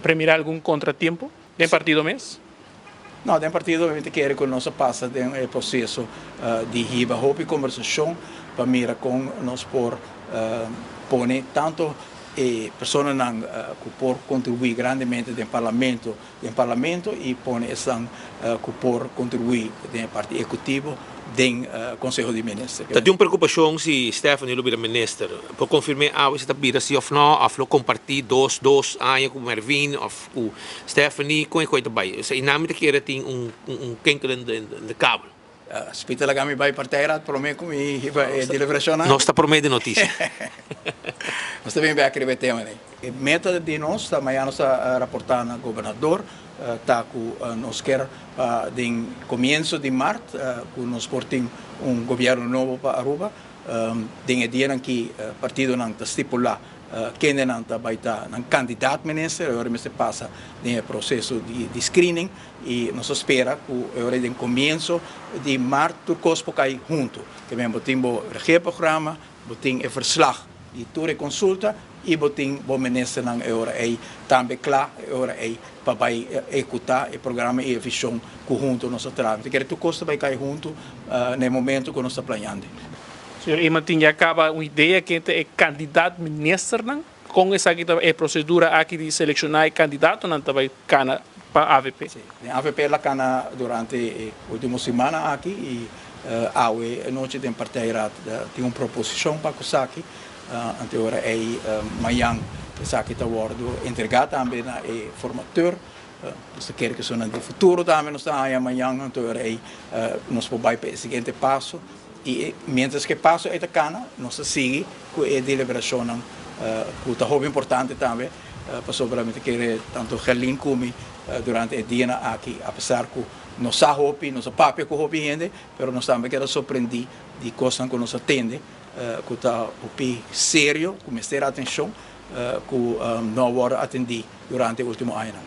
Premira algun contratiempo den partido mes? No, den partido mi ta kere cu nos a pasa den e proceso di hiba hopi conversacion pa mira con nos por pone tanto e personanan cu por contribui grandemente den Parlamento den Parlamento y pone esnan cu por contribui den e parti ehecutivo den Conseho di Minister. Ta tin un preocupacion si Stephanie lo bira minister. Por confirme awe si ta bira si of no, of lo comparti dos dos aña cu Mervin of cu Stephanie, con e coy ta bay? Esey nan mi ta kere tin un un kinkel in de kabel. Spita laga mi bay partijraad prome cu mi hiba e deliberacionnan. Nos ta prome di noticia. Nos ta bin bek riba e tema ey. E meta di nos ta mañana nos ta raporta na gobernador ta cu nos kier pa den comienzo di maart cu nos por tin un gobierno nobo pa Aruba. Den e dianan ki partidonan ta stipula kendenan ta bay ta nan kandidaat minister, e ora mester pasa den e proceso di screening y nos ta spera cu e ora den comienzo di maart tur cos por cay hunto. Ke men bo tin bo regeerprogramma, bo tin e verslag di tur e consulta y bo tin bo ministernan e ora ey tambe cla e ora ey pa bay ehecuta e programa y e vision cu hunto nos ta traha. Mi ta kere tur cos ta bay cay hunto na e momento cu nos ta planeando. Señor Eman tin ya caba un idea ken ta e candidaat ministernan? Con esaki ta e procedura aki di selecciona e candidatonan ta bay cana pa avp? Si, den avp la cana durante e ultimo simana aki y awe nochi den partijraad tin un proposicion pa cu esaki. Ante ora ey mayan esaki ta wordo entrega tambe na e formateur. Nos ta kere ku esunnan di futuro tambe nos ta haña mañan, anto ora ei nos por bai pa e siguiente paso. I mientras ku e paso ei ta kana, nos ta sigui ku e deliberashonnan ku ta hopi importante tambe, pasobra mi ta kere tantu Gerlin ku mi durante e dianan aki, apesar ku nos sa hopi, nos a papia ku hopi hende, pero nos tambe keda sorprendí di kosnan ku nos a tende ku ta hopi serio, ku mester atenshon, ku no a wòrdu atendí durante e último añanan.